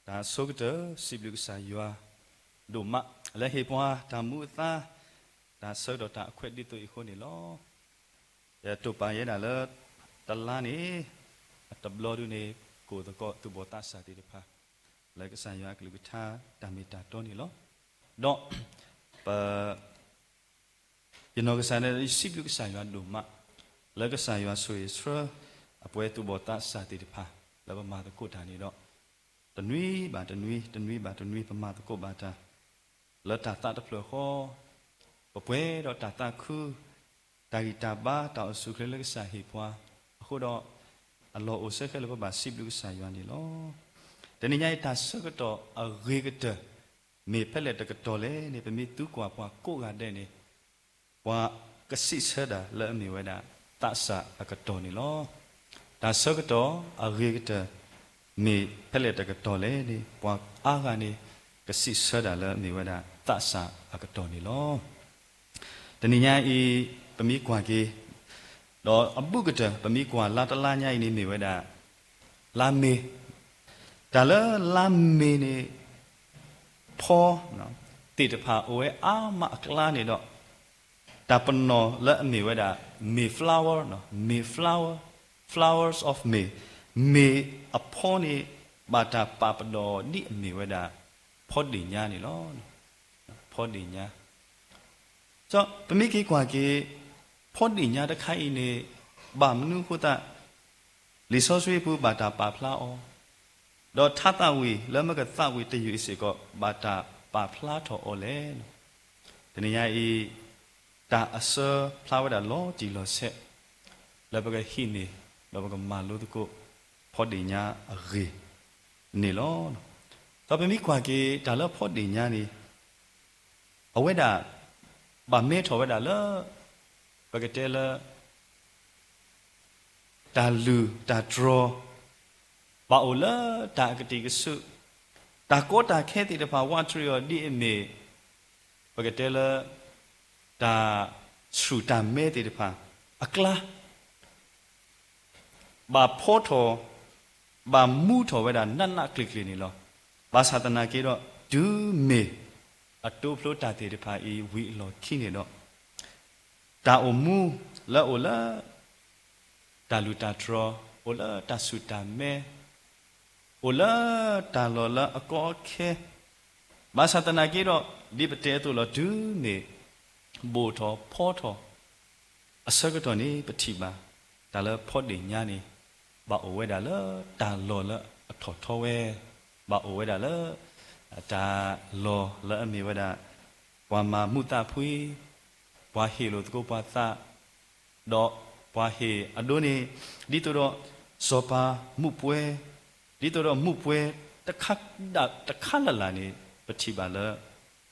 တၢ်ဆိကတၢၢ် စံးဘျုးကစၢ်ယွၤဒိၣ်မး လၢဟ့ၣ်ပှၤတၢ်မူအသါ, တၢ်ဆၢကတီၢ်တၢ်အခွဲးဒ်သိးအံၤအဃိန့ၣ်လီၤ. ယတိာ်ပာ်ယဲဒၣ်လၢ တလါန့ၣ် အတဘျီဒုန့ၣ် ကိၣ်သကိးသူၣ်ဘီၣ်သးစၢ်သ့ၣ်တဖၣ် လၢကစၢ်ယွၤအကလုၢ်ကထါတၢ်မ့ၢ်တၢ်တီန့ၣ်လီၤ. ဒီး ပ ယနီၢ်ကစၢ်န့ၣ် ယစံးဘျုးကစၢ်ယွၤဒိၣ်မး လၢကစၢ်ယွၤဆိၣ်ဂ့ၤဆှၢ အပှဲၤသူၣ်ဘီၣ်သးစၢ်သ့ၣ်တဖၣ် လၢပမၤသကိးတၢ်န့ၣ်ဒီး တနွံဘၣ်တနွံ တနွံဘၣ်တနွံ ပမၤသကိးဘၣ်တၢ် လၢတၢ်သးတဖျၢၣ်ဃီ ပပှဲၤဒီးတၢ်သးခု တၢ်ဂံၢ်တၢ်ဘါတၢ်အိၣ်ဆူၣ်အိၣ်ချ့လၢကစၢ်ဟ့ၣ်ပှၤအဃိဒီး အလီၢ်အိၣ်ဆၢဃဲလၢပဘၣ်စံးဘျုးကစၢ်ယွၤန့ၣ်လီၤ. တနံၤညါအံၤတၢ်ဆၢကတီၢ်အဂ့ၤကတၢၢ် မ့ၢ်ဖဲလဲၣ်တကတီၢ်လဲၣ်န့ၣ် ပမ့ၢ်သံကွၢ်ပှၤကိးဂၤဒဲးန့ၣ် ပှၤကစံးဆၢတၢ်လၢအမ့ၢ်ဝဲဒၣ်သးစၢ်အကတီၢ်န့ၣ်လီၤ. တၢ်ဆၢကတီၢ်အဂ့ၤကတၢၢ် မ့ၢ်ဖဲလဲၣ်တကတီၢ်လဲၣ်န့ၣ် ပှၤအါဂၤန့ၣ် ကစံးဆၢတၢ်လၢအမ့ၢ်ဝဲဒၣ်သးစၢ်အကတီၢ်န့ၣ်လီၤ. တနံၤညါအံၤ ပမ့ၢ်ကွၢ်က့ၤ ဒီးအဘူးကတၢၢ် ပမ့ၢ်ကွၢ်လါတလါညါအံၤန့ၣ်မ့ၢ်ဝဲဒၣ် လါမ့ၤ, တၢ်လၢလါမ့ၤန့ၣ် ဖီသ့ၣ်တဖၣ်အိၣ်ဝဲအါမးအကျါန့ၣ်ဒီး တၢ်ပနီၣ်လၢအမ့ၢ်ဝဲဒၣ် Mayflower, Mayflower, Flowers of May, မ့ၤအဖီန့ၣ် ဘၣ်တၢ်ပာ်ပနီၣ်ဒ်အမ့ၢ်ဝဲဒၣ် ဖီဒ့ၣ်ညါန့ၣ်လီၤ. ဖီဒ့ၣ်ညါ ပမ့ၢ်က့ၤကွၢ်က့ၤ ဖီဒ့ၣ်ညါတခါအံၤန့ၣ် ဘၣ်မနုၤအဃိသတး လံာ်စီဆှံပူၤဘၣ်တၢ်ပာ်ဖျါအီၤ, ဒီးထါသးဝံၣ်လၢမ့ၢ်ကသးဝံၣ်တယုၢ်အံၤစ့ၢ်ကီး ဘၣ်တၢ်ပာ်ဖျါထီၣ်အီၤလဲၣ်. တနံၤညါအံၤ တၢ်အစၢဖျါဝဲဒၣ်လီၤတံၢ်လီၤဆဲး လၢပကဟံးန့ၢ် ဒီးပကမၤလိသကိး ဖီဒ့ၣ်ညါအဂ့ၢ်န့ၣ်လီၤ. ဒီးပမ့ၢ်ကွၢ်က့ၤတၢ်လၢဖီဒ့ၣ်ညါန့ၣ် အဝဲဒၣ် ဘၣ်မဲထီၣ်ဝဲဒၣ်လၢ ပကတဲလၢ တၢ်လုၢ်တၢ်တြီၤ ဘၣ်အိၣ်လၢတၢ်အကတံာ်ကစုး, တၢ်ကီတၢ်ခဲသ့ၣ်တဖၣ် ဝးတရံးအီၤဒ်အမ့ၢ် ပကတဲလၢ တၢ်ဆူၣ်တၢ်မဲသ့ၣ်တဖၣ်အကျါ ဘၣ်ဖီထီၣ် ဘၣ်မူထီၣ်ဝဲဒၣ်နးနးကျံၤကျံၤန့ၣ်လီၤ. ဘၣ်ဆၣ်သနာ်က့ဒီး တုၤမ့ၢ်အတိဖျိတၢ်သ့ၣ်တဖၣ်အံၤဝံၤအလီၢ်ခံန့ၣ်ဒီး တၢ်အိၣ်မူလၢအိၣ်လၢ တၢ်လုၢ်တၢ်တြီၤ, အိၣ်လၢတၢ်ဆူၣ်တၢ်မဲ, အိၣ်လၢတၢ်လီၢ်လၢအကီအခဲ, ဘၣ်ဆၣ်သနာ်က့ဒီး ဒ်ပတဲအသိးလီၤ တုၤမ့ၢ် ဘိၣ်ထီၣ်ဖီထီၣ် အဆၢကတီၢ်န့ၣ် ပထံၣ်ဘၣ် တၢ်လၢဖီဒ့ၣ်ညါန့ၣ် ဘၣ်အိၣ်ဝဲဒၣ်လၢတၢ်လီၢ်လၢအထီၣ်ထီဝဲ, ဘၣ်အိၣ်ဝဲဒၣ်လၢ တၢ်လီၢ်လၢအမ့ၢ်ဝဲဒၣ် ပှၤမၤမူးသးဖှံ, ပှၤဟ့ၣ်လိာ်သကိးပှၤသး, ဒီးပှၤဟ့ၣ်အဒိန့ၣ် ဒ်သိးဒီး စီၤပၤမူးပွဲ, ဒ်သိးဒီးမူးပွဲ တခါဒၣ်တခါလၢ်လၢ်န့ၣ် ပထံၣ်ဘၣ်လၢ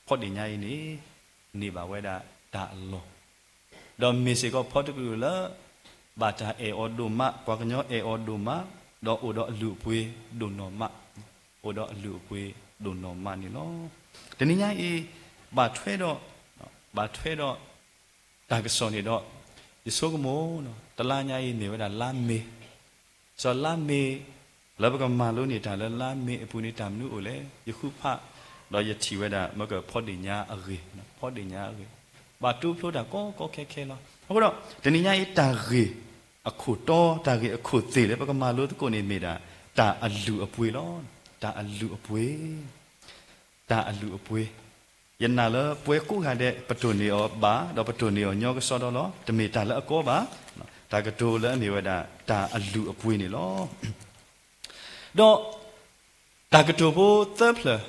ဖီဒ့ၣ်ညါအံၤန့ၣ် န့ၢ်ဘၣ်ဝဲဒၣ်တၢ်အလီၢ် ဒီးမ့ၢ်စ့ၢ်ကီးဖီတကလုာ်လၢ ဘၣ်တၢ်အဲၣ်အီၤဒိၣ်မး, ပှၤကညီအဲၣ်အီၤဒိၣ်မး, ဒီးအိၣ်ဒီးအလုၢ်အပှ့ၤဒိၣ်နီၢ်မး, အိၣ်ဒီးအလုၢ်အပှ့ၤဒိၣ်နီၢ်မးန့ၣ်လီၤ. တနံၤညါအံၤ ဘၣ်ထွဲဒီး ဘၣ်ထွဲဒီး တၢ်ကစီၣ်န့ၣ်ဒီး ယဆိကမိၣ် တလါညါအံၤမ့ၢ်ဝဲဒၣ်လါမ့ၤ စီၤလါမ့ၤ လၢပကမၤလိန့ၢ်တၢ်လၢလါမ့ၤအပူၤန့ၣ် တၢ်မနုၤအိၣ်လဲၣ်, ယဃုဖး ဒီးယထံၣ်ဝဲဒၣ် မ့ၢ်ကဖီဒ့ၣ်ညါအဂ့ၢ်, ဖီဒ့ၣ်ညါအဂ့ၢ်, ဘၣ်တိဖျိတၢ်ကီကီခဲခဲလီၤ. အဃိဒီး တနံၤညါအံၤ တၢ်ဂ့ၢ်အခိၣ်တီ တၢ်ဂ့ၢ်အခိၣ်သ့ၣ်လၢပကမၤလိသကိးန့ၣ်မ့ၢ်ဒၣ် တၢ်အလုၢ်အပှ့ၤလီၤ. တၢ်အလုၢ်အပှ့ၤ တၢ်အလုၢ်အပှ့ၤ, ယနာ်လၢပှၤကိးဂၤဒဲး ပတိၢ်န့ၢ်အီၤဘၣ် ဒီးပတိၢ်န့ၢ်အီၤညီကစီဒီလီၤ. တမ့ၢ်တၢ်လၢအကီဘၣ်, တၢ်ကတိၤလၢအမ့ၢ်ဝဲဒၣ် တၢ်အလုၢ်အပှ့ၤန့ၣ်လီၤ. ဒီး တၢ်ကတိၤဖိသၢဖျၢၣ်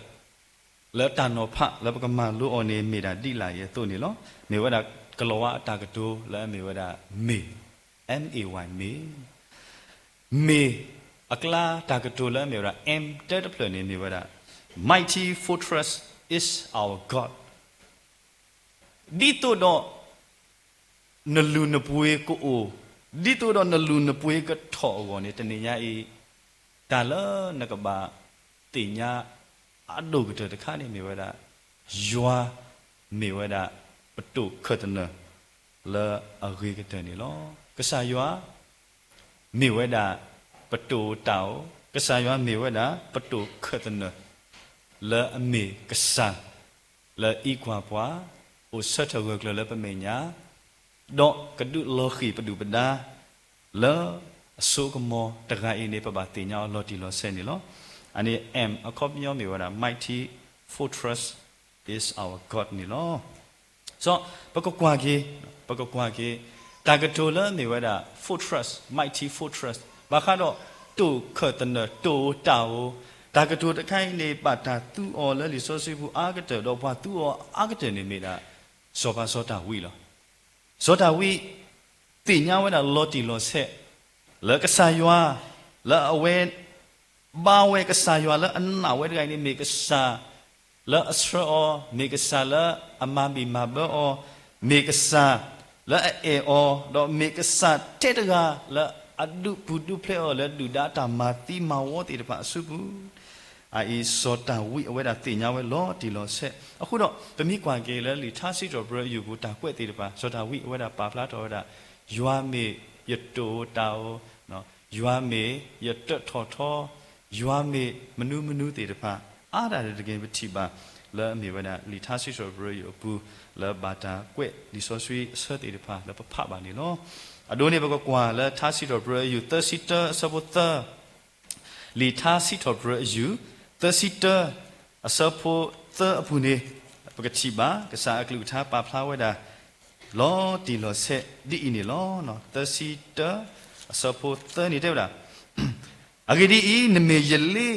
လၢတၢ်နီၤဖးလၢပကမၤလိအီၤန့ၣ် မ့ၢ်ဒၣ်ဒ်လာ်အံၤအသိးန့ၣ်လီၤ. မ့ၢ်ဝဲဒၣ်ကလီၤဝါအတၢ်ကတိၤလၢအမ့ၢ်ဝဲဒၣ် မ့ၢ်, M A Y မ့ၢ် မ့ၢ်အကျါတၢ်ကတိၤလၢအမ့ၢ်ဝဲဒၣ် M တၢတဖျၢၣ်န့ၣ်မ့ၢ်ဝဲဒၣ် Mighty fortress is our God. ဒ်သိးဒီး နလုၢ်နပှ့ၤကအိၣ်, ဒ်သိးဒီးနလုၢ်နပှ့ၤကထီၣ်အဂီၢ်န့ၣ် တနံၤညါအံၤ တၢ်လၢနကဘၣ်သ့ၣ်ညါအဒိၣ်ကတၢၢ်တခါန့ၣ်မ့ၢ်ဝဲဒၣ် ယွၤမ့ၢ်ဝဲဒၣ် ပတိၢ်ခၢၣ်သနၢၣ် လၢအဂ့ၤကတၢၢ်န့ၣ်လီၤ. ကစၢ်ယွၤ မ့ၢ်ဝဲဒၣ် ပတိၢ်တၢ်ဧိၤ ကစၢ်ယွၤမ့ၢ်ဝဲဒၣ် ပတိၢ်ခၢၣ်သနၢၣ် လၢအမ့ၢ်ကစၢ် လၢအကွၢ်ပှၤ, အိၣ်ဆၢထၢၣ်ဂၢၢ်ကျၢၤလၢပမဲာ်ညါ, ဒီးကဒုးလီၤဃံၢ်ပဒုၣ်ပဒါ လၢအစိကမီၤတဂၤအံၤန့ၣ် ပဘၣ်သ့ၣ်ညါအီၤလီၤတံၢ်လီၤဆဲးန့ၣ်လီၤ. အန့ၣ် M အခီပညီမ့ၢ်ဝဲဒၣ် Mighty fortress is our God န့ၣ်လီၤ. စီၤ ပကကွၢ်က့ၤ, ပကကွၢ်က့ၤ တၢ်ကတိၤလၢမ့ၢ်ဝဲဒၣ် fortress, mighty fortress ဘၣ်ဃးဒီး တိၢ်ခၢၣ်သနၢၣ် တိၢ်တၢ်အိၣ်, တၢ်ကတိၤတခါအံၤန့ၣ် ဘၣ်တၢ်သူအီၤလၢလံာ်စီဆှံပူၤအါကတၢၢ် ဒီးပှၤသူအီၤအါကတၢၢ်န့ၣ်မ့ၢ်ဒၣ် စီၤပၤစီၤဒၤဝံးလီၤ. စီၤဒၤဝံး သ့ၣ်ညါဝဲဒၣ်လီၤတံၢ်လီၤဆဲး လၢကစၢ်ယွၤ လၢအဝဲ ဘါဝဲကစၢ်ယွၤလၢအနာ်ဝဲတဂၤအံၤန့ၣ် မ့ၢ်ကစၢ် လၢအဆှၢအီၤ, မ့ၢ်ကစၢ်လၢအမၤဘံၣ်မၤဘၢအီၤ, မ့ၢ်ကစၢ်လၢအအဲၣ်အီၤ, ဒီးမ့ၢ်ကစၢ်ထဲတဂၤလၢအဒုးပူၤဒုးဖျဲးအီၤ လၢဒုၣ်ဒါတၢ်မၤသံမၤဝီသ့ၣ်တဖၣ်အစုပူၤ အအံၤ စီၤဒၤဝံးအဝဲဒၣ်သ့ၣ်ညါဝဲလီၤတံၢ်လီၤဆဲး. အဃိဒီး ပမ့ၢ်ကွၢ်က့ၤလၢလံာ်ထါစံးထီၣ်ပတြၢၤအယုၢ်ပူၤ တၢ်ကွဲးသ့ၣ်တဖၣ် စီၤဒၤဝံးအဝဲဒၣ်ပာ်ဖျါထီၣ်ဝဲဒၣ် ယွၤမ့ၢ်ယတိၢ်တၢ်အိၣ်, ယွၤမ့ၢ်ယတၢးထီၣ်ထီ, ယွၤမ့ၢ်မနုၤမနုၤသ့ၣ်တဖၣ် အါဒၣ်တက့ၢ် ပထံၣ်ဘၣ် လၢအမ့ၢ်ဝဲဒၣ် လံာ်ထါစံးထီၣ်ပတြၢၤအယုၢ်အပူၤ လၢဘၣ်တၢ်ကွဲးလံာ်စီဆှံအဆၢသ့ၣ်တဖၣ်လၢပဖးဘၣ်န့ၣ်လီၤ. အဒိန့ၣ် ပကကွၢ်လၢထါစံးထီၣ်ပတြၢၤအယုၢ် သၢဆံတၢ အဆၢဖိသၢ လံာ်ထါစံးထီၣ်ပတြၢၤအယုၢ် သၢဆံတၢ အဆၢဖိသၢအပူၤန့ၣ် ပကထံၣ်ဘၣ် ကစၢ်အကလုၢ်ကထါပာ်ဖျါဝဲဒၣ် လီၤတံၢ်လီၤဆဲးဒ်အံၤန့ၣ်လီၤ. သၢဆံတၢ အဆၢဖိသၢန့ၣ်တဲဝဲဒၣ်, အဂ့ၢ်ဒ်အံၤ, နမ့ၢ်ယလ့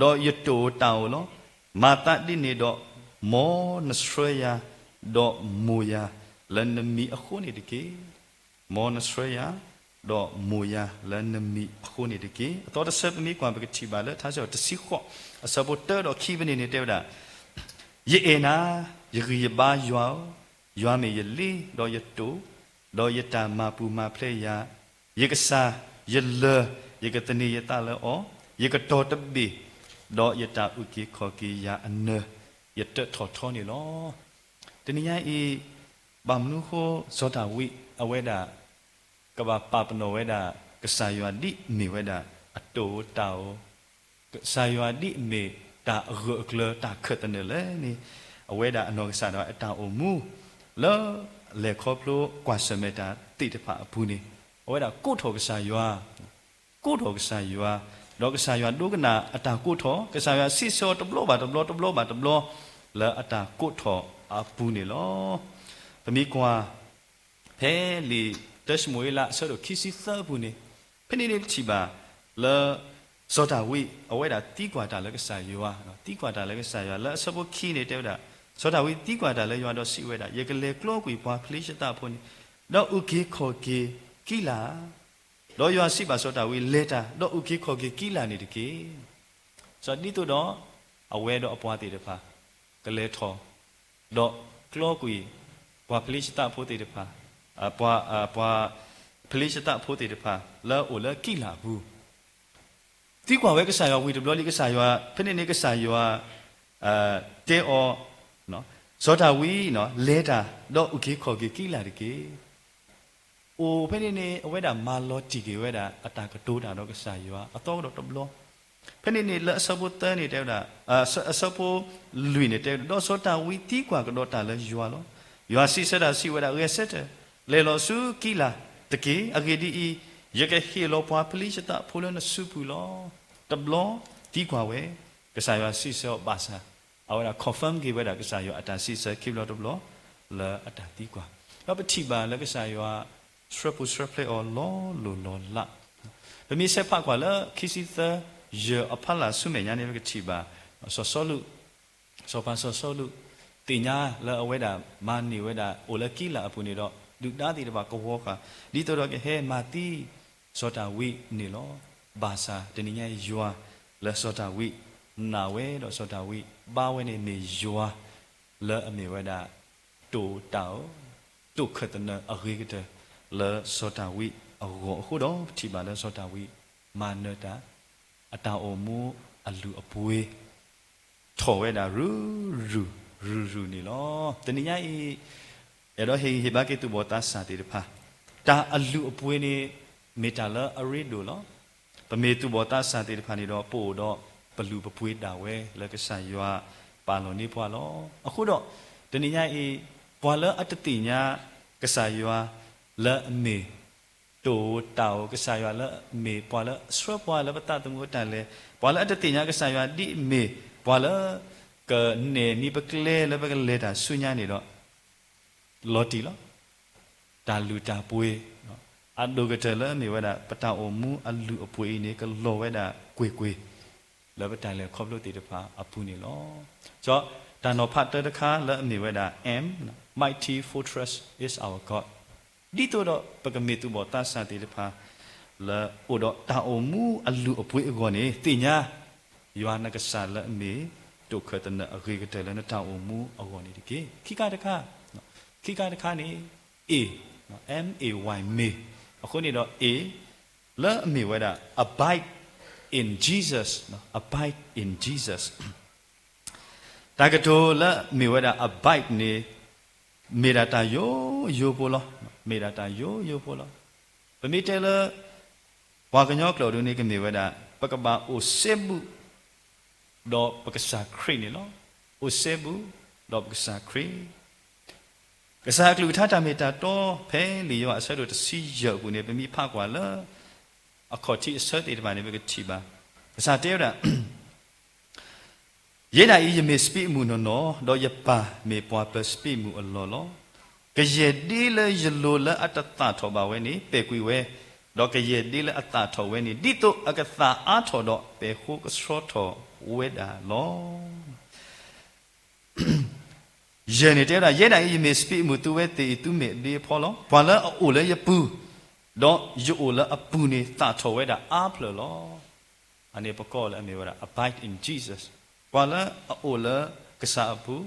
ဒီးယတိၢ်တၢ်အိၣ်လီၤ. မၤသးဒ်န့ၣ်ဒီး, မ်နဆှၢယၤ, ဒီးမိၢ်ယၤလၢနမံၤအဃိန့ၣ်တက့ၢ်. မ်နဆှၢယၤ, ဒီးမိၢ်ယၤလၢနမံၤအဃိန့ၣ်တက့ၢ်. အသီတဆၢပမ့ၢ်ကွၢ် ပကထံၣ်ဘၣ်လၢထါစံးထီၣ်တဆံဃိး အဆၢဖိတၢဒီးခံဖဲန့ၣ်န့ၣ်တဲဝဲဒၣ်, ယအဲၣ်နၤ, ယဂံၢ်ယဘါယွၤဧၢ, ယွၤမ့ၢ်ယလ့ ဒီးယတိၢ်, ဒီးယတၢ်မၤပူၤမၤဖျဲးယၤ, ယကစၢ်, ယလၢၢ်, ယကသန့ၤယသးလၢအီၤ, ယကတီၤတဘ့ၣ်, ဒီးယတၢ်အုၣ်က့ၤခီၣ်က့ၤယၤအနၢၤ, ယတၢးထီၣ်ထီန့ၣ်လီၤ. တနံၤညါအံၤ, ဘၣ်မနုၤဃိ စီၤဒၤဝံးအဝဲဒၣ် ကဘၣ်ပာ်ပနီၣ်ဝဲဒၣ် ကစၢ်ယွၤဒ်မ့ၢ်ဝဲဒၣ် အတိၢ်တၢ်အိၣ်, ကစၢ်ယွၤဒ်အမ့ၢ်တၢ်အဂၢၢ်အကျၢၤ တၢ်ခၢၣ်သနၢၣ်လဲၣ်န့ၣ်, အဝဲဒၣ်အနီၢ်ကစၢ်ဒၣ်ဝဲအတၢ်အိၣ်မူ လၢလဲၤခီဖျိကွၢ်ဆၢၣ်မဲာ်တၢ်သ့ၣ်တဖၣ်အပူၤန့ၣ်, အဝဲဒၣ်ကိးထီၣ်ကစၢ်ယွၤ ကိးထီၣ်ကစၢ်ယွၤ, ဒီးကစၢ်ယွၤဒိကနၣ်အတၢ်ကိးထီၣ်, ကစၢ်ယွၤစံးဆၢအီၤတဘျီဘၣ်တဘျီ တဘျီဘၣ်တဘျီ လၢအတၢ်ကိးထီၣ်အပူၤန့ၣ်လီၤ. ပမ့ၢ်ကွၢ် ဖဲလံာ်တၢၡမူၤအ့လး အဆၢဒိၣ်ခံဆံသၢအပူၤန့ၣ်, ဖဲန့ၣ်န့ၣ်ပထံၣ်ဘၣ်လၢ စီၤဒၤဝံး အဝဲဒၣ်သံကွၢ်တၢ်လၢကစၢ်ယွၤ, သံကွၢ်တၢ်လၢကစၢ်ယွၤ လၢအဆၢဖိခံန့ၣ်တဲဝဲဒၣ်, စီၤဒၤဝံးသံကွၢ်တၢ်လၢယွၤဒီးစံးဝဲဒၣ်, ယကလဲၤကျီကွံာ်ပှၤဖလံၡသးဖိန့ၣ်, ဒီးအုၣ်က့ၤခီၣ်က့ၤကံလးဧၢ ဒီးယွၤစံးဘၣ်စီၤဒၤဝံး, လဲၤတၢ်, ဒီးအုၣ်က့ၤခီၣ်က့ၤကံလးန့ၣ်တက့ၢ်. စီၤဒ်သိးဒီး အဝဲဒီးအပှၤသ့ၣ်တဖၣ် ကလဲၤထီၣ်, ဒီးကျီကွံာ် ပှၤဖလံၡသးဖိသ့ၣ်တဖၣ်, ပှၤ, ပှၤဖလံၡသးဖိသ့ၣ်တဖၣ် လၢအအိၣ်လၢကံလးအပူၤ သံကွၢ်ဝဲကစၢ်ယွၤဝံၤတဘျီလံ ကစၢ်ယွၤ, ဖဲန့ၣ်န့ၣ်ကစၢ်ယွၤ တဲအီၤ, စီၤဒၤဝံး, လဲၤတၢ်, ဒီးအုၣ်က့ၤခီၣ်က့ၤကံလးတက့ၢ်. အိၣ်ဖဲန့ၣ်န့ၣ် အဝဲဒၣ်မၤလီၤတံၢ်က့ၤဝဲဒၣ် အတၢ်ကတိၤတၢ်ဒီးကစၢ်ယွၤ အသီကဒီးတဘျီ. ဖဲန့ၣ်န့ၣ်လၢအဆၢဖိသၢန့ၣ်တဲဝဲဒၣ်, အဆၢဖိလွံၢ်န့ၣ်တဲဝဲဒၣ်, ဒီးစီၤဒၤဝံးသံကွၢ်ကဒီးတၢ်လၢယွၤလီၤ. ယွၤစံးဆၢတၢ်စံးဝဲဒၣ်, ဂဲၤဆၢထၢၣ်, လဲၤလီၤဆူကံလးတက့ၢ်. အဂ့ၢ်ဒ်အံၤ, ယကဟ့ၣ်လီၤပှၤဖလံၡသးဖိလၢနစုပူၤလီၤ. တဘျီသံကွၢ်ဝဲ, ကစၢ်ယွၤစံးဆၢအီၤဘၣ်ဆၣ်, အဝဲဒၣ် confirm က့ၤဝဲဒၣ်ကစၢ်ယွၤအတၢ်စံးဆၢခံဘျီတဘျီ လၢအတၢ်သံကွၢ်. ဒီးပထံၣ်ဘၣ်လၢကစၢ်ယွၤ ဆှၢပူၤဆှၢဖျဲးအီၤလီၤလိၢ်လီၤလး. ပမ့ၢ်ဆဲးဖးကွၢ်လၢခံဆံသၢ ယဲၢ်အဖီလာ်ဆူမဲာ်ညါန့ၣ် ပကထံၣ်ဘၣ် စီၤစီလူး, စီၤပၤစီၤစီလူး သ့ၣ်ညါလၢအဝဲဒၣ်မၤန့ၢ်ဝဲဒၣ် အိၣ်လၢကံလးအပူၤန့ၣ်ဒီး ဒုၣ်ဒါသ့ၣ်တဖၣ်ကဝီၤဃာ် ဒ်သိးဒီးကဟဲမၤသံ စီၤဒၤဝံးန့ၣ်လီၤ. ဘၣ်ဆၣ်တနံၤညါအံၤယွၤလၢစီၤဒၤဝံးနာ်ဝဲဒီးစီၤဒၤဝံးဘါဝဲန့ၣ်မ့ၢ်ယွၤလၢအမ့ၢ်ဝဲဒၣ် တိာ်တၢ်ဧၢ, တိာ်ခၢၣ်သနၢၣ်အဂ့ၤကတၢၢ် လၢစီၤဒၤဝံးအဂီၢ်အဃိဒီး ပထံၣ်ဘၣ်လၢစီၤဒၤဝံးမၤနၢၤတၢ် အတၢ်အိၣ်မူအလုၢ်အပှ့ၤ ထီၣ်ဝဲဒၣ်ရုၢ်ရုၢ် ရုၢ်ရုၢ်န့ၣ်လီၤ. တနံၤညါအံၤ အဲၣ်ဒိးဟ့ၣ်ဂံၢ်ဟ့ၣ်ဘါက့ၤသူၣ်ဘီၣ်သးစၢ်သ့ၣ်တဖၣ်, တၢ်အလုၢ်အပှ့ၤန့ၣ် မ့ၢ်တၢ်လၢအရ့ဒိၣ်လီၤ. ပမ့ၢ်သူၣ်ဘီၣ်သးစၢ်သ့ၣ်တဖၣ်န့ၣ်ဒီး ပအိၣ်ဒီးပလုၢ်ပပှ့ၤဒၣ်ဝဲလၢကစၢ်ယွၤပာ်လီၤန့ၢ်ပှၤလီၤ. အဃိဒီး တနံၤညါအံၤ ပှၤလၢအတသ့ၣ်ညါကစၢ်ယွၤလၢအမ့ၢ် တအိၣ်တၢ်အိၣ်ကစၢ်ယွၤလၢအမ့ၢ်ပှၤလၢအဆှၢပှၤလၢပသးသမူအတၢ်လဲၤ, ပှၤလၢအတသ့ၣ်ညါကစၢ်ယွၤဒ်အမ့ၢ် ပှၤလၢကနဲၣ်နံၤပကျဲလၢပကလဲၤတၢ်ဆူညါန့ၣ်ဒီး လီၤတံၢ်လီၤ. တၢ်လုၢ်တၢ်ပှ့ၤ အဒိၣ်ကတၢၢ်လၢအမ့ၢ်ဝဲဒၣ် ပတၢ်အိၣ်မူအလုၢ်အပှ့ၤအံၤန့ၣ် ကလီၤဝဲဒၣ်ကွ့ၢ်ကွ့ၢ် လၢပတၢ်လဲၤခီဖျိသ့ၣ်တဖၣ်အပူၤန့ၣ်လီၤ. ဒီးတၢ်နီၤဖးတၢတခါလၢအမ့ၢ်ဝဲဒၣ် M, Mighty Fortress is our God. ဒ်သိးဒီးပကမ့ၢ်သူၣ်ဘီၣ်သးစၢ်သ့ၣ်တဖၣ် လၢအိၣ်ဒီးတၢ်အိၣ်မူအလုၢ်အပှ့ၤအဂီၢ်န့ၣ် သ့ၣ်ညါ ယွၤနကစၢ်လၢအမ့ၢ် တိာ်ခၢၣ်သနၢၣ်အဂ့ၤကတၢၢ်လၢနတၢ်အိၣ်မူအဂီၢ်န့ၣ်တက့ၢ်. ခံခါတခါ, ခံခါတခါန့ၣ် A, M A Y မ့ၢ်, အဃိန့ၣ်ဒီး A လၢအမ့ၢ်ဝဲဒၣ် abide in Jesus, abide in Jesus. တၢ်ကတိၤလၢမ့ၢ်ဝဲဒၣ် abide န့ၣ် မ့ၢ်ဒၣ်တၢ်ယိယိဖိလီၤ. မ့ၢ်ဒၣ်တၢ်ယိယိဖိလီၤ. ပမ့ၢ်တဲလၢ ပှၤကညီကျိာ်ဒ်န့ၣ် ကမ့ၢ်ဝဲဒၣ် ပကဘၣ်အိၣ်စ့ဘူး ဒီးပကစၢ်ခရံာ်န့ၣ်လီၤ. အိၣ်စ့ဘူး ဒီးပကစၢ်ခရံာ် ကစၢ်အကလုၢ်ကထါတၢ်မ့ၢ်တၢ်တီ ဖဲလံာ်ယိၤဟၣ်အဆၢဒိၣ်တဆံယဲၢ်အပူၤန့ၣ် ပမ့ၢ်ဖးကွၢ်လၢ အခီၣ်ထံးအဆၢသ့ၣ်တဖၣ်န့ၣ် ပကထံၣ်ဘၣ်. ကစၢ်တဲဝဲဒၣ် ယဲဒၣ်အံၤ ယမ့ၢ်စပံးမုၢ်နီၢ်နီၢ်, ဒီးယပၢ်မ့ၢ်ပှၤပၢၤစပံးမုၢ်အလီၢ်လီၤ. ကယဲၢ်ဒ့လၢယလိၤလၢအတသၣ်ထီၣ်ဘၣ်ဝဲန့ၣ် ပဲာ်ကွံာ်ဝဲ, ဒီးကယဲၢ်ဒ့လၢအသၣ်ထီၣ်ဝဲန့ၣ် ဒ်သိးအကသၣ်အါထီၣ်ဒီးပဲာ်ဃိကဆှီထီၣ်ဝဲဒၣ်လီၤ. ယဲၢ်န့ၣ်တဲဝဲဒၣ်, ယဲဒၣ်အံၤ ယမ့ၢ်စပံးမုၢ်, သုဝဲသ့ၣ်အံၤ သုမ့ၢ်ဒ့အဖီလီၤ. ပှၤလၢအအိၣ်လၢယပူၤ, ဒီးယအိၣ်လၢအပူၤန့ၣ် သၣ်ထီၣ်ဝဲဒၣ်အါဖျၢၣ်လီၤ. အန့ၣ်ပကိးလၢအမ့ၢ်ဝဲဒၣ် abide in Jesus. ပှၤလၢအအိၣ်လၢကစၢ်အပူၤ,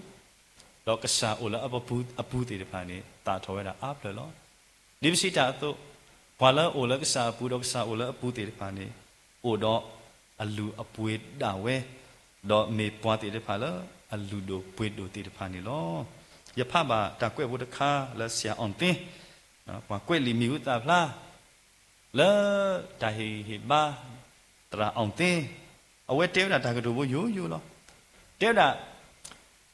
ဒီးကစၢ်အိၣ်လၢအပူၤသ့ၣ်တဖၣ်န့ၣ် သၣ်ထီၣ်ဝဲဒၣ်အါဖျၢၣ်လီၤ. ဒ်ပစံးတၢ်အသိး, ပှၤလၢအအိၣ်လၢကစၢ်အပူၤ ဒီးကစၢ်အိၣ်လၢအပူၤသ့ၣ်တဖၣ်န့ၣ် အိၣ်ဒီးအလုၢ်အပှ့ၤဒၣ်ဝဲ, ဒီးမ့ၢ်ပှၤသ့ၣ်တဖၣ်လၢအလုၢ်ဒိၣ်ပှ့ၤဒိၣ်သ့ၣ်တဖၣ်န့ၣ်လီၤ. ယဖးဘၣ်တၢ်ကွဲးဖိတခါလၢ ဆရာအောင်သင်း, ပှၤကွဲးလံာ်မံၤဟူသၣ်ဖျါ လၢတၢ်ဟ့ၣ်ဂံၢ်ဟ့ၣ်ဘါ သရၣ်အောင်သင်း, အဝဲတဲဝဲဒၣ်တၢ်ကတိၤဖိယိယိလီၤ. တဲဝဲဒၣ်,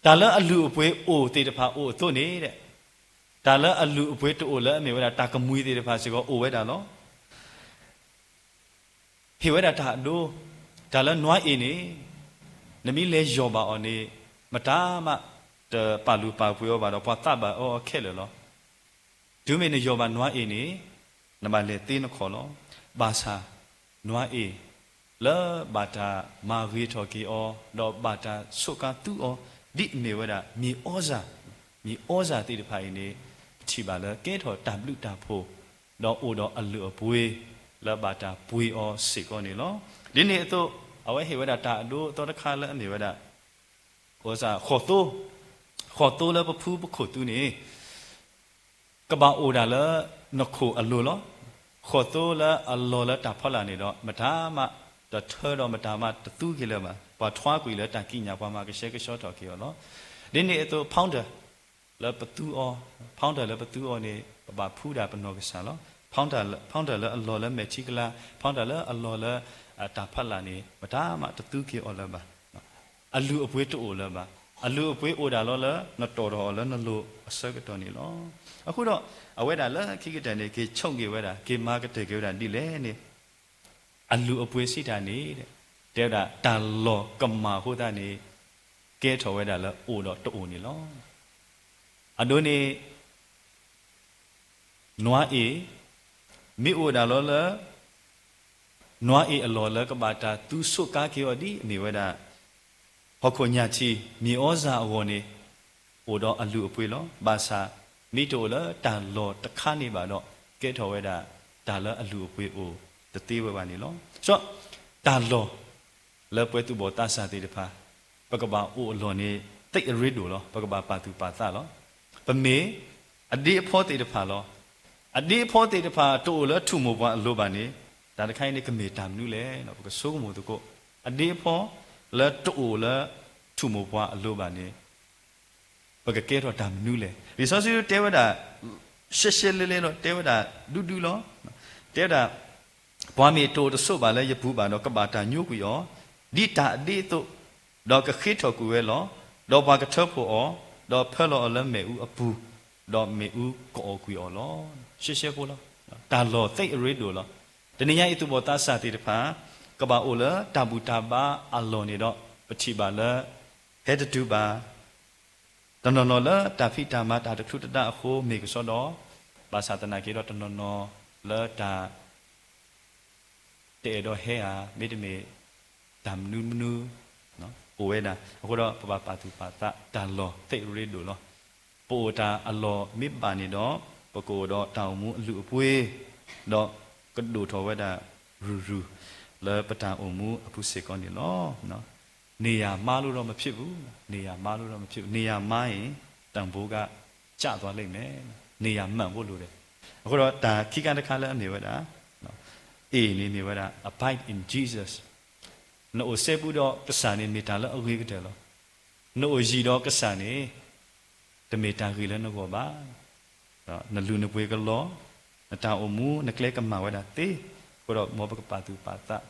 တၢ်လၢအလုၢ်အပှ့ၤအိၣ်သ့ၣ်တဖၣ်အိၣ်အသိးန့ၣ်, တၢ်လၢအလုၢ်အပှ့ၤတအိၣ်လၢအမ့ၢ်ဝဲဒၣ်တၢ်ကမှံၤသ့ၣ်တဖၣ်စ့ၢ်ကီးအိၣ်ဝဲဒၣ်လီၤ. ဟ့ၣ်ဝဲဒၣ်တၢ်အဒိ, တၢ်လၢနွါအ့ၣ်န့ၣ်, နမ့ၢ်လဲၤယီၢ်ဘၣ်အီၤန့ၣ်, မတၤမးတပာ်လုၢ်ပာ်ပှ့ၤအီၤဘၣ်ဒီး ပှၤသးဘၣ်အီအီၤခဲလၢာ်လီၤ. တုၤမ့ၢ်နယီၢ်ဘၣ်နွါအ့ၣ်န့ၣ်, နဘၣ်လဲၤသ့နခီၣ်လီၤ. ဘၣ်ဆၣ်, နွါအ့ၣ် လၢဘၣ်တၢ်မၤဂ့ၤထီၣ်က့ၤအီၤ, ဒီးဘၣ်တၢ်ဆိးကါသူအီၤ, ဒ်အမ့ၢ်ဝဲဒၣ် မြေဩဇာ, မြေဩဇာသ့ၣ်တဖၣ်အံၤန့ၣ်, ပထံၣ်ဘၣ်လၢကဲထီၣ်တၢ်ဘျုးတၢ်ဖှိၣ်, ဒီးအိၣ်ဒီးအလုၢ်အပှ့ၤ လၢဘၣ်တၢ်ပှ့ၤအီၤစ့ၢ်ကီးန့ၣ်လီၤ. ဒ်န့ၣ်အသိး, အဝဲဟ့ၣ်ဝဲဒၣ်တၢ်အဒိအသီတခါလၢအမ့ၢ်ဝဲဒၣ် ဃီၣ်သိ, ဃီၣ်သိလၢပဖူပခိၣ်သူန့ၣ် ကဘၣ်အိၣ်ဒၣ်လၢနခိၣ်အလိၤလီၤ. ဃီၣ်သိလၢအလီၤလၢတၢ်ဖီလာ်န့ၣ်ဒီး မတၤမးတထၢဒီးမတၤမးတသူက့ၤလၢၤဘၣ်. ပှၤထွါကွံာ်လၢတၢ်ကံးညာ် ပှၤမၤကဆှဲကဆှီထီၣ်က့ၤအီၤလီၤ. ဒ်န့ၣ်အသိး powder လၢပသူအီၤ, powder လၢပသူအီၤန့ၣ် ပဘၣ်ဖှူဒၣ်ပနီၢ်ကစၢ်လီၤ. powder, powder လၢအလီၤလၢမဲာ်ထံကလၤ, powder လၢအလီၤလၢတၢ်ဖီလာ်န့ၣ် မတၤမးတသူက့ၤအီၤလၢၤဘၣ်. အလုၢ်အပှ့ၤတအိၣ်လၢၤဘၣ်. အလုၢ်အပှ့ၤအိၣ်ဒၣ်လီၤလၢ နတီၣ်ထီၣ်အီၤလၢနလိၤအဆၢကတီၢ်န့ၣ်လီၤ. အဃိဒီး အဝဲဒၣ်လၢခံကတၢၢ်န့ၣ် က့ၤဆိက့ၤဝဲဒၣ်, က့ၤမၤကတၢၢ်က့ၤဝဲဒၣ်ဒ်လဲၣ်န့ၣ်, အလုၢ်အပှ့ၤစံးတၢ်န့ၣ်, တဲဝဲဒၣ်တၢ်လီၢ်ကမၣ်အဃိသတးန့ၣ် ကဲထီၣ်ဝဲဒၣ်လၢအိၣ်ဒီးတအိၣ်န့ၣ်လီၤ. အဒိန့ၣ် နွါအ့ၣ်, မ့ၢ်အိၣ်ဒၣ်လီၤလၢ နွါအ့ၣ်အလီၢ်လၢကဘၣ်တၢ်သူဆိးကါက့ၤအီၤဒ်အမ့ၢ်ဝဲဒၣ် ဟီၣ်ခိၣ်ညၣ်ထံး မြေဩဇာ အဂီၢ်န့ၣ် အိၣ်ဒီးအလုၢ်အပှ့ၤလီၤ. ဘၣ်ဆၣ် မ့ၢ်တအိၣ်လၢတၢ်လီၢ်တခါန့ၣ်ဘၣ်ဒီး ကဲထီၣ်ဝဲဒၣ်တၢ်လၢအလုၢ်အပှ့ၤအိၣ်တသ့ဝဲဘၣ်န့ၣ်လီၤ. စီၤ, တၢ်လီၢ် လၢပှၤသူၣ်ဘီၣ်သးစၢ်သ့ၣ်တဖၣ် ပကဘၣ်အိၣ်အလီၢ်န့ၣ် သ့ၣ်အရ့ဒိၣ်လီၤ. ပကဘၣ်ပာ်သူၣ်ပာ်သးလီၤ. ပမ့ၢ်အဒ့အဖီသ့ၣ်တဖၣ်လီၤ. အဒ့အဖီသ့ၣ်တဖၣ်တအိၣ်လၢထူၣ်မိၢ်ပှၢ်အလိၤဘၣ်န့ၣ် တၢ်တခါအံၤန့ၣ် ကမ့ၢ်တၢ်မနုၤလဲၣ်. ပကဆိကမိၣ်သကိး အဒ့အဖီလၢတအိၣ်လၢထူၣ်မိၢ်ပှၢ်အလိၤဘၣ်န့ၣ် ပကကဲထီၣ်တၢ်မနုၤလဲၣ်. လံာ်စီဆှံတဲဝဲဒၣ် ရှဲရှဲလဲလဲလီၤ. တဲဝဲဒၣ်ဒူဒူလီၤ. တဲဝဲဒၣ် ပှၤမ့ၢ်တအိၣ်တဆိးဘၣ်လၢယပူၤဘၣ်ဒီး ကဘၣ်တၢ်ညိကွံာ်အီၤ, ဒ်တၢ်အဒ့အသိး, ဒီးကဃ့ထီၣ်ကွံာ်ဝဲလီၤ. ဒီးပှၤကထၢဖှိၣ်အီၤ, ဒီးဖၢလီၤအီၤလၢမ့ၣ်အူအပူၤ, ဒီးမ့ၣ်အူကအီၣ်ကွံာ်အီၤလီၤ. ရှဲရှဲဖိလီၤ. တၢ်လီၢ်သ့ၣ်အရ့ဒိၣ်လီၤ. တနံၤညါအံၤ သူၣ်ဘီၣ်သးစၢ်သ့ၣ်တဖၣ် ကဘၣ်အိၣ်လၢတၢ်ဘူၣ်တၢ်ဘါအလီၢ်န့ၣ်ဒီး ပထံၣ်ဘၣ်လၢ ဟဲတတုၤဘၣ် တနီၤနီၤလၢတၢ်ဖံးတၢ်မၤတၢ်တချုးတဒါအဃိမ့ၢ်ကစီဒီ, ဘၣ်ဆၣ်သနာ်က့ဒီးတနီၤနီၤလၢတၢ် တအဲၣ်ဒိးဟဲဧါ, မ့တမ့ၢ် တၢ်မနုၤမနုၤ အိၣ်ဝဲဒၣ်. အဃိဒီးပဘၣ်ပာ်သူၣ်ပာ်သး တၢ်လီၢ်သ့ၣ်အရ့ဒိၣ်လီၤ. ပအိၣ်တၢ်အလီၢ်မ့ၢ်ဘၣ်န့ၣ်ဒီး ပကအိၣ်ဒီးတၢ်အိၣ်မူအလုၢ်အပှ့ၤ, ဒီးကဒိၣ်ထီၣ်ဝဲဒၣ်ရုၢ်ရုၢ် လၢပတၢ်အိၣ်မူအပူၤစ့ၢ်ကီးန့ၣ်လီၤ. နေရာမှားလို့တော့မဖြစ်ဘူး, နေရာမှားလို့တော့မဖြစ်ဘူး, နေရာမှားရင် တန်ဖိုးကကျသွားလိမ့်မယ်, နေရာမှန်ဖို့လိုတယ်. အဃိဒီးတၢ်ခံခါတခါလၢအမ့ၢ်ဝဲဒၣ် A န့ၣ်မ့ၢ်ဝဲဒၣ် abide in Jesus. နအိၣ်စဲဘူးဒီးကစၢ်န့ၣ်မ့ၢ်တၢ်လၢအဂ့ၤကတၢၢ်လီၤ. နအိၣ်ယံၤဒီးကစၢ်န့ၣ် တမ့ၢ်တၢ်ဂ့ၤလၢနဂီၢ်ဘၣ်. နလုၢ်နပှ့ၤကလီၤ, နတၢ်အိၣ်မူနကျဲကမၣ်ဝဲဒၣ်သ့. အဃိဒီးမ်ပကပာ်သူၣ်ပာ်သး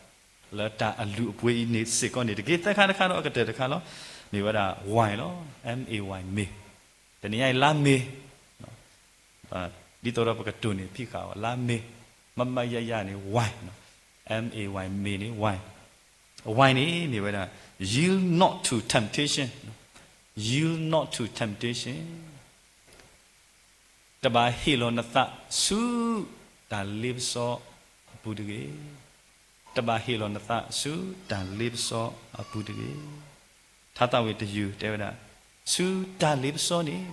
လၢတၢ်အလုၢ်အပှ့ၤအံၤန့ၣ်စ့ၢ်ကီးန့ၣ်တက့ၢ်. သၢခါတခါဒီးအကတၢၢ်တခါလီၤ. မ့ၢ်ဝဲဒၣ် ဝၢၢ်လီၤ, M A Y မ့ၢ်, တနံၤညါအံၤလါမ့ၤ ဒ်သိးဒီးပကတိၢ်န့ၢ်ဖံးဃာ်အီၤ လါမ့ၤ, မမယယန့ၣ် ဝၢၢ်, M A Y မ့ၢ်န့ၣ် ဝၢၢ်, ဝၢၢ်န့ၣ်မ့ၢ်ဝဲဒၣ် yield not to temptation, yield not to temptation. တဘၣ်ဟ့ၣ်လီၤနသးဆူတၢ်လ့ပစီအပူၤတဂ့ၤ. တဘၣ်ဟ့ၣ်လီၤနသးဆူတၢ်လ့ပစီအပူၤတဂ့ၤ. ထါသးဝံၣ်တယုၢ်တဲဝဲဒၣ်, ဆူတၢ်လ့ပစီန့ၣ်,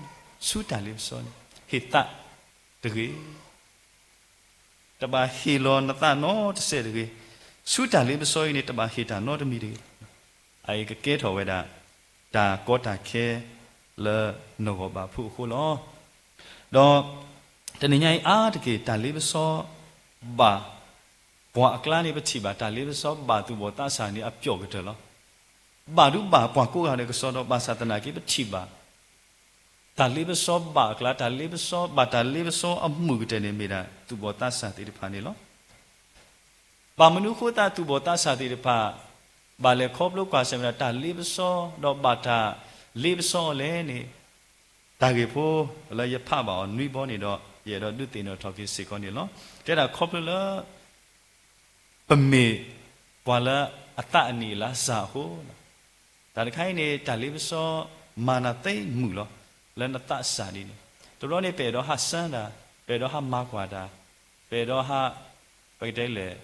ဆူတၢ်လ့ပစီန့ၣ် ဟ့ၣ်သးတဂ့ၤ. တဘၣ်ဟ့ၣ်လီၤနသးနီတစဲးတဂ့ၤ. ဆူတၢ်လ့ပစီအံၤန့ၣ် တဘၣ်ဟ့ၣ်တၢ်နီတမံၤတဂ့ၤ. အအံၤကကဲထီၣ်ဝဲဒၣ် တၢ်ကီတၢ်ခဲလၢနဂီၢ်ဘၣ်ဖုးအဃိလီၤ. ဒီးတနံၤညါအံၤအါတက့ၢ် တၢ်လ့ပစီဘၣ်ပှၤအကျါန့ၣ် ပထံၣ်ဘၣ် တၢ်လ့ပစီဘၣ်သူၣ်ဘီၣ်သးစၢ်န့ၣ် အပျီၣ်ကတၢၢ်လီၤ. ဘၣ်ဒုဘၣ်ပှၤကိးဂၤဒဲးကစီဒီ ဘၣ်ဆၣ်သနာ်က့ ပထံၣ်ဘၣ် တၢ်လ့ပစီဘၣ်အကျါ, တၢ်လ့ပစီဘၣ်, တၢ်လ့ပစီအမုာ်ကတၢၢ်န့ၣ် မ့ၢ်ဒၣ်သူၣ်ဘီၣ်သးစၢ်သ့ၣ်တဖၣ်န့ၣ်လီၤ. ဘၣ်မနုၤအဃိသတး သူၣ်ဘီၣ်သးစၢ်သ့ၣ်တဖၣ် ဘၣ်လဲၤခီဖျိကွၢ်ဆၢၣ်မဲာ်ဒီးတၢ်လ့ပစီ, ဒီးဘၣ်တၢ်လ့ပစီအီၤလဲၣ်န့ၣ်, တၢ်ဂ့ၢ်ဖိလၢယဖးဘၣ်အီၤနွံဘီန့ၣ်ဒီး ယအဲၣ်ဒိးဒုးသ့ၣ်နီၣ်ထီၣ်က့ၤစ့ၢ်ကီးန့ၣ်လီၤ. တဲဒၣ်ခီဖျိလၢ ပမ့ၢ်ပှၤလၢအသးအနံၣ်အလါစှၤအဃိ, တၢ်တခါအံၤန့ၣ် တၢ်လ့ပစီမၤနၤသ့မုာ်လီၤ. လၢနသးစၢ်ဒ်န့ၣ်, တဘျီန့ၣ် ပအဲၣ်ဒိးဟးစၢတၢ်, ပအဲၣ်ဒိးဟးမၤကွၢ်တၢ်, ပအဲၣ်ဒိးဟး ပကတဲလဲၣ်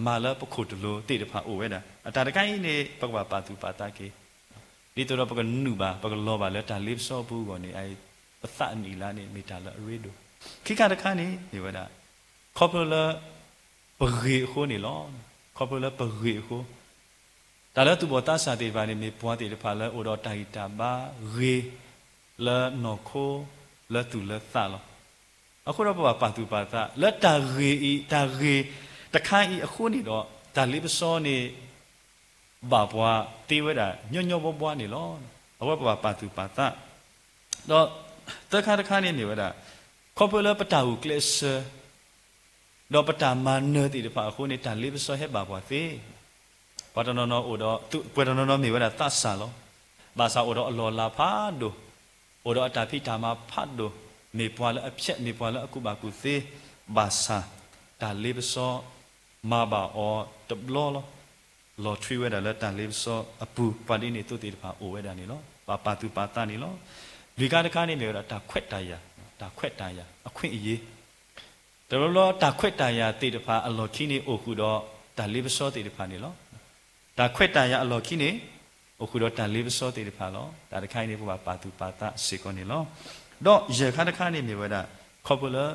မၤလၢပခိၣ်တလိၤသ့ၣ်တဖၣ်အိၣ်ဝဲဒၣ်. အတၢ်တခါအံၤန့ၣ် ပကဘၣ်ပာ်သူၣ်ပာ်သးက့ၤ ဒ်သိးဒီးပကနုာ်ဘၣ် ပကလီၤဘၣ်လၢတၢ်လ့ပစီအပူၤအဂီၢ်န့ၣ် အအံၤ ပသးအနံၣ်အလါန့ၣ် မ့ၢ်တၢ်လၢအရ့ဒိၣ်. ခံခါတခါန့ၣ် မ့ၢ်ဝဲဒၣ် ခီဖျိလၢပဂ့ၤအဃိန့ၣ်လီၤ. ခီဖျိလၢပဂ့ၤအဃိ, တၢ်လၢသူၣ်ဘီၣ်သးစၢ်သ့ၣ်တဖၣ်န့ၣ် မ့ၢ်ပှၤသ့ၣ်တဖၣ်လၢအိၣ်ဒီးတၢ်ဂံၢ်တၢ်ဘါဂ့ၤ လၢနီၢ်ခိ လၢသူၣ်လၢသးလီၤ. အဃိဒီးပဘၣ်ပာ်သူၣ်ပာ်သး လၢတၢ်ဂ့ၤအံၤ တၢ်ဂ့ၤတခါအံၤအဃိန့ၣ်ဒီး တၢ်လ့ပစီန့ၣ် ဘၣ်ပှၤသ့ဝဲဒၣ်ညီညီဘှီဘှီန့ၣ်လီၤ. အဝဲပဘၣ်ပာ်သူၣ်ပာ်သး, ဒီးသၢခါတခါန့ၣ်မ့ၢ်ဝဲဒၣ် ခီဖျိလၢပတၢ်ဂုာ်ကျဲးစၢး ဒီးပတၢ်မၤနၢၤသ့ၣ်တဖၣ်အဃိန့ၣ် တၢ်လ့ပစီဟဲဘၣ်ပှၤသ့. ပှၤတနီၤနီၤအိၣ်ဒီး ပှၤတနီၤနီၤမ့ၢ်ဝဲဒၣ်သးစၢ်လီၤ. ဘၣ်ဆၣ်အိၣ်ဒီးအလီၢ်အလၤဖးဒိၣ်, အိၣ်ဒီးအတၢ်ဖံးတၢ်မၤဖးဒိၣ်, မ့ၢ်ပှၤလၢအဖျဲး မ့ၢ်ပှၤလၢအကူၣ်ဘၣ်ကူၣ်သ့, ဘၣ်ဆၣ် တၢ်လ့ပစီ မၤဘၣ်အီၤတဘျီလီၤ. လီၤထွံဝဲဒၣ်လၢတၢ်လ့ပစီအပူၤ ပှၤဒ်န့ၣ်သိးသ့ၣ်တဖၣ်အိၣ်ဝဲဒၣ်န့ၣ်လီၤ. ဘၣ်ပာ်သူၣ်ပာ်သးန့ၣ်လီၤ. လွံၢ်ခါတခါန့ၣ်မ့ၢ်ဝဲဒၣ်တၢ်ခွဲးတၢ်ယာ်, တၢ်ခွဲးတၢ်ယာ် အခွင့်အရေး. တဘျီဘျီတၢ်ခွဲးတၢ်ယာ်သ့ၣ်တဖၣ်အလီၢ်ခံန့ၣ် အိၣ်ဃုာ်ဒီးတၢ်လ့ပစီသ့ၣ်တဖၣ်န့ၣ်လီၤ. တၢ်ခွဲးတၢ်ယာ်အလီၢ်ခံန့ၣ် အိၣ်ဃုာ်ဒီးတၢ်လ့ပစီသ့ၣ်တဖၣ်လီၤ. တၢ်တခါအံၤန့ၣ် ပဘၣ်ပာ်သူၣ်ပာ်သးစ့ၢ်ကီးန့ၣ်လီၤ. ဒီးယဲၢ်ခါတခါန့ၣ်မ့ၢ်ဝဲဒၣ် ခီဖျိလၢ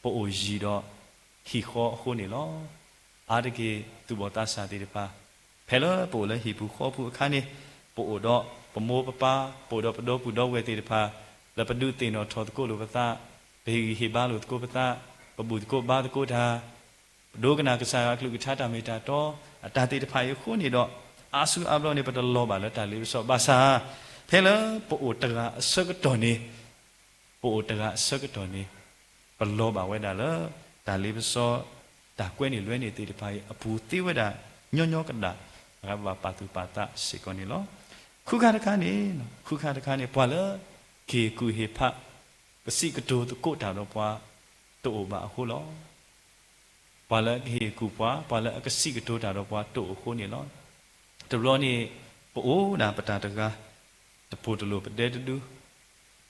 ပအိၣ်ယံၤဒီးဟံၣ်ဃီအဃိန့ၣ်လီၤ. အါတက့ၢ်သူၣ်ဘီၣ်သးစၢ်သ့ၣ်တဖၣ် ဖဲလၢပအိၣ်လၢဟံၣ်ပူၤဃီပူၤအခါန့ၣ် ပအိၣ်ဒီးပမိၢ်ပပၢ် ပအိၣ်ဒီးပဒီပုၢ်ဒီဝဲၢ်သ့ၣ်တဖၣ် လၢပဒုးသ့ၣ်နီၣ်ထီၣ်သကိးလိာ်ပသး, ပဟ့ၣ်ဂံၢ်ဟ့ၣ်ဘါလိာ်သကိးပသး, ပဘူၣ်သကိးဘါသကိးတၢ်, ပဒိကနၣ်ကစၢ်ယွၤအကလုၢ်ကထါတၢ်မ့ၢ်တၢ်တီ, အတၢ်သ့ၣ်တဖၣ်အံၤအဃိန့ၣ်ဒီး အါစုအါဘျီန့ၣ် ပတလီၤဘၣ်လၢတၢ်လ့ပစီ ဘၣ်ဆၣ် ဖဲလၢပအိၣ်တဂၤအဆၢကတီၢ်န့ၣ် ပအိၣ်တဂၤအဆၢကတီၢ်န့ၣ် ပလီၤဘၣ်ဝဲဒၣ်လၢ တၢ်လ့ပစီ, တၢ်ကွဲန့ၢ်လွဲန့ၢ်သ့ၣ်တဖၣ်အံၤ အပူၤသ့ဝဲဒၣ်ညီညီကဒၣ်, အဂၤပဘၣ်ပာ်သူၣ်ပာ်သးစ့ၢ်ကီးန့ၣ်လီၤ. ဃုခါတခါန့ၣ်, ဃုခါတခါန့ၣ် ပှၤလၢကဟ့ၣ်ကူၣ်ဟ့ၣ်ဖး ကစံးကတိၤသကိးတၢ်ဒီးပှၤတအိၣ်ဘၣ်အဃိလီၤ. ပှၤလၢအကဟ့ၣ်ကူၣ်ပှၤ, ပှၤလၢအကစံးကတိၤတၢ်ဒီးပှၤတအိၣ်အဃိန့ၣ်လီၤ. တဘျီန့ၣ် ပအိၣ်ဒၣ်ပတၢ်တဂၤ, တပိၢ်တလိၣ်ပဒဲတဒု,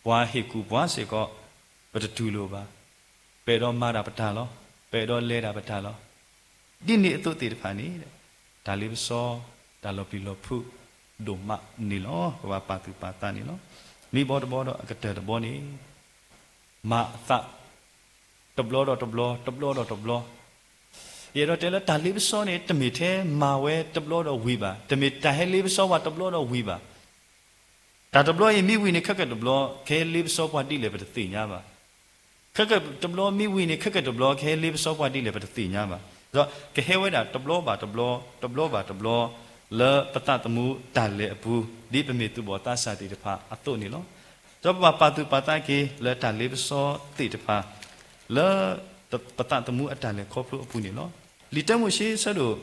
ပှၤဟ့ၣ်ကူၣ်ပှၤစ့ၢ်ကီး ပတတူၢ်လိာ်ဘၣ်. ပအဲၣ်ဒိးမၤတၢ်ပတၢ်လီၤ, ပအဲၣ်ဒိးလဲၤတၢ်ပတၢ်လီၤ. ဒ်န့ၣ်အသိးသ့ၣ်တဖၣ်န့ၣ် တၢ်လ့ပစီ တၢ်လီၤပျံၤလီၤဖုးဒိၣ်မးန့ၣ်လီၤ. ပဘၣ်ပာ်သူၣ်ပာ်သးန့ၣ်လီၤ. မ့ၢ်ဘီတဘီဒီးအကတၢၢ်တဘီန့ၣ် မၤအသး တဘျီဒီးတဘျီ, တဘျီဒီးတဘျီ. ယအဲၣ်ဒိးတဲလၢတၢ်လ့ပစီန့ၣ် တမ့ၢ်ထဲမၤဝဲတဘျီဒီးဝံၤဘၣ်, တမ့ၢ်တၢ်ဟဲလ့ပစီပှၤတဘျီဒီးဝံၤဘၣ်. တၢ်တဘျီအံၤမ့ၢ်ဝံၤန့ၣ် ခဲကတဘျီ ကဟဲလ့ပစီပှၤဒ်လဲၣ်ပတသ့ၣ်ညါဘၣ်. ခဲကတဘျီမ့ၢ်ဝံၤန့ၣ် ခဲကတဘျီ ကဟဲလ့ပစီပှၤဒ်လဲၣ် ပတသ့ၣ်ညါဘၣ်. ဒီးကဟဲဝဲဒၣ်တဘျီဘၣ်တဘျီ, တဘျီဘၣ်တဘျီ လၢပသးသမူတၢ်လဲၤအပူၤ ဒ်ပမ့ၢ်သူၣ်ဘီၣ်သးစၢ်သ့ၣ်တဖၣ်အသိးန့ၣ်လီၤ. ဒီးပဘၣ်ပာ်သူၣ်ပာ်သးက့ၤလၢတၢ်လ့ပစီသ့ၣ်တဖၣ် လၢပသးသမူအတၢ်လဲၤခီဖျိအပူၤန့ၣ်လီၤ. လံာ်တၢမိၤၡ့ဆၢဒိၣ်